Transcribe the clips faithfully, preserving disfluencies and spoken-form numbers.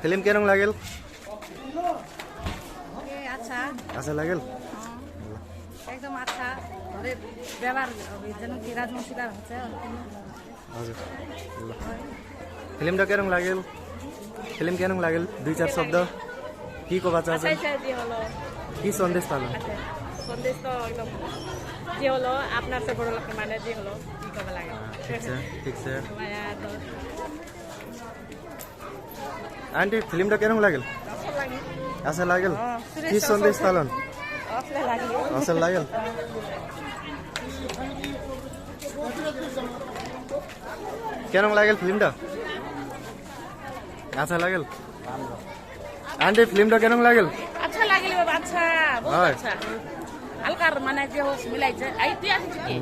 ফিল্ম কেরম লাগিল? এ, আচ্ছা। আচ্ছা লাগিল? হ্যাঁ। একদম আচ্ছা। ঘরে ব্যবহার হবে, যেন কি রাজবংশীরা হচ্ছে। हजुर। ल। ফিল্মটা কেরম লাগিল? ফিল্ম কেরম লাগিল? দুই চার শব্দ। কি কবা চাচা? আচ্ছা, আচ্ছা, জি হলো। কি সন্দেশ পালো? আচ্ছা, সন্দেশ তো একদম জি হলো, আপনার সে বড় লোক মানে জি হলো, কি কবা লাগে? হ্যাঁ, ঠিক আছে, ঠিক আছে। মায়া তো। আন্টি, ফিল্মটা কেরম লাগিল? আচ্ছা লাগিল। আচ্ছা লাগিল? হ্যাঁ, সুরেশ কি সন্দেশ পালন? আচ্ছা লাগিল। আচ্ছা লাগিল? কেরম লাগিল ফিল্মটা? আচ্ছা লাগিল? আন্টি, ফিল্মটা কেরম লাগিল? আচ্ছা লাগিল বাবা, আচ্ছা, বহুত হয়। আচ্ছা। হালকা মানে যে হোস মিলাইছে, এই তুই আসিস কি?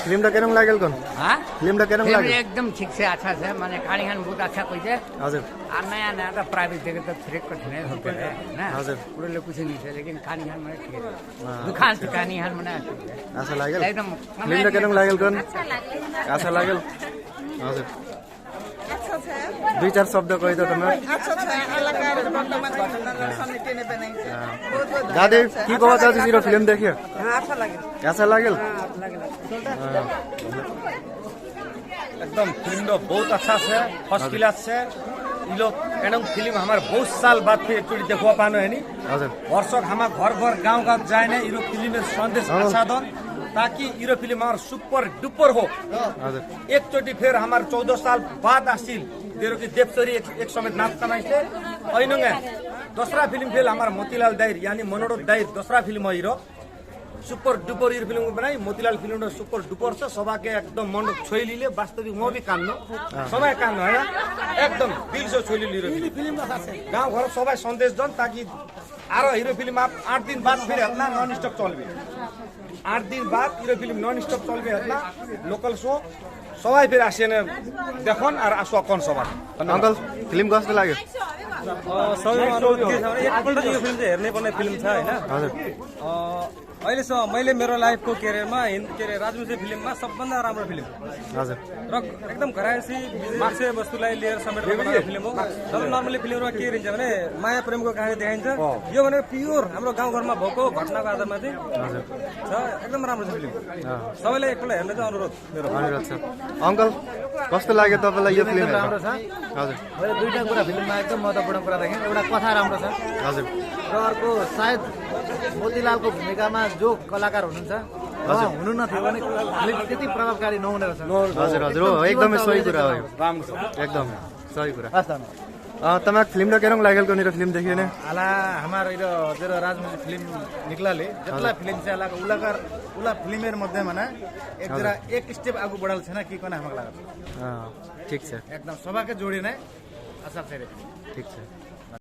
ফিল্মটা কেরম লাগিল কোন? হ্যাঁ? ফিল্মটা কেরম ফিল্ম লাগিল? একদম ঠিক আছে, আচ্ছা আছে, মানে কাহিনীহান বহুত আচ্ছা কইছে। हजुर। আর নয়া নয়া তো প্রাইভেট দেখে তো ঠিক করছে না, হতে পারে, না? हजुर। পুরো লোক কিছু নিছে, লেকিন কাহিনীহান মানে ঠিক আছে। হ্যাঁ। দুখান কাহিনীহান মানে আছে। আচ্ছা লাগিল? একদম। ফিল্মটা কেরম লাগিল কোন? আচ্ছা লাগিল। আচ্ছা লাগিল? हजुर। আচ্ছা, আচ্ছা। দুই চার শব্দ কই দাও তোমার। আচ্ছা, আচ্ছা, এলাকার বর্তমান ঘটনার সঙ্গে টেনে বেনাইছে। হ্যাঁ। বহুত বহুত দাদি, ধন্যবাদ, স্যার। কি খবর আচ্ছা দাদি, লাগিল, হিরো আচ্ছা ফিল্ম লাগিল। দেখিয়ে? হ্যাঁ, আচ্ছা লাগিল। আচ্ছা লাগিল? হ্যাঁ, আচ্ছা লাগিল। হ্যাঁ। একদম ফিল্ম তো বহুত আচ্ছা আছে, ফার্স্ট ক্লাস আছে। ইলো এরকম ফিল্ম আমার বহুত সাল বাদ ফির একটু দেখবা পানো হয়নি। हजुर। দর্শক আমার ঘর ঘর গাঁও গাঁও যায় না, ইরো ফিল্মের সন্দেশ হ্যাঁ। আচ্ছা দন, তাকি ইরো ফিল্ম আমার সুপার ডুপার হোক। हजुर। একচোটি ফের আমার চৌদ্দ সাল বাদ আসিল, যেরকম দেবচরি এক, এক সময় নাচ কামাইছে। ওই নঙ্গে দোসরা ফিল্ম ফেল আমার মতিলাল দাইর, ইয়ানি মনোরথ দাইর দোসরা ফিল্ম হইল। সুপার ডুপার ইর ফিল্ম বানাই, মতিলাল ফিল্ম সুপার ডুপার সে সবাকে একদম মন ছইলিলে, বাস্তবিক মো ভি কান্দ, হ্যাঁ। সবাই কান্দ, হ্যাঁ? একদম দিল সে ছইলিল ইর ফিল্ম। গাঁও ঘর সবাই সন্দেশ দন, তাকি আরো হিরো ফিল্ম আপ আট দিন বাদ ফির এতনা নন স্টপ চলবে। আট দিন বাদ হিরো ফিল্ম নন স্টপ চলবে এতনা লোকাল শো। সবাই ফির আসে নে দেখুন আর আসো কোন সবাই। धन्यवाद। अङ्कल, फिल्म कस्तो लाग्यो? अ, सबैमा अनुरोध के छ भने एकपल्ट यो फिल्म चाहिँ हेर्नै पर्ने फिल्म छ, होइन? हजुर। अ, अहिलेसम्म मैले मेरो लाइफको करियरमा हिन्द, के अरे, राजवंशी फिल्ममा सबभन्दा राम्रो फिल्म। हजुर। र एकदम घरायसी विषयवस्तुलाई लिएर समेत बनाएको फिल्म हो। जब नर्मली फिल्ममा के रहन्छ भने माया प्रेमको कहानी देखाइन्छ। अँ। यो भने प्योर हाम्रो गाउँघरमा भएको घटनाको आधारमा चाहिँ हजुर। छ, एकदम राम्रो छ फिल्म। अँ। सबैलाई एकपल्ट हेर्न चाहिँ अनुरोध मेरो। अनुरोध छ। अङ्कल, कस्तो लाग्यो तपाईँलाई यो फिल्म हेरेर? एकदम राम्रो छ। हजुर। मैले दुईटा कुरा फिल्ममा एकदम महत्त्वपूर्ण कुरा देखेँ। एउटा कथा राम्रो छ। हजुर। र अर्को सायद मोतीलालको भूमिकामा जो कलाकार हुनुहुन्छ, हजुर। उहाँ हुनु नथ्यो भने फिल्म त्यति प्रभावकारी नहुने रहेछ। हजुर, हजुर, हो, एकदम एकदमै सही जीवन्त कुरा हो। हुने रहेछ। राम्रो छ। एकदम सही कुरा। हस्, धन्यवाद। अँ, तपाईँको फिल्म त केरम लागेल, कोनिर फिल्म देखियो ने? अ, आला हमार इरो जेरो राजवंशी फिल्म निकलाले, जेतला हजुर। फिल्म से आला उलाकार, उला फिल्मेर मध्येमा ना, एक हजुर। जरा एक स्टेप आगू बढ़ाल छे ना कि कोना हमक लागत। अँ, ठीक छ। एकदम सबाके जोडी नै, असल छे रे। ठीक छ।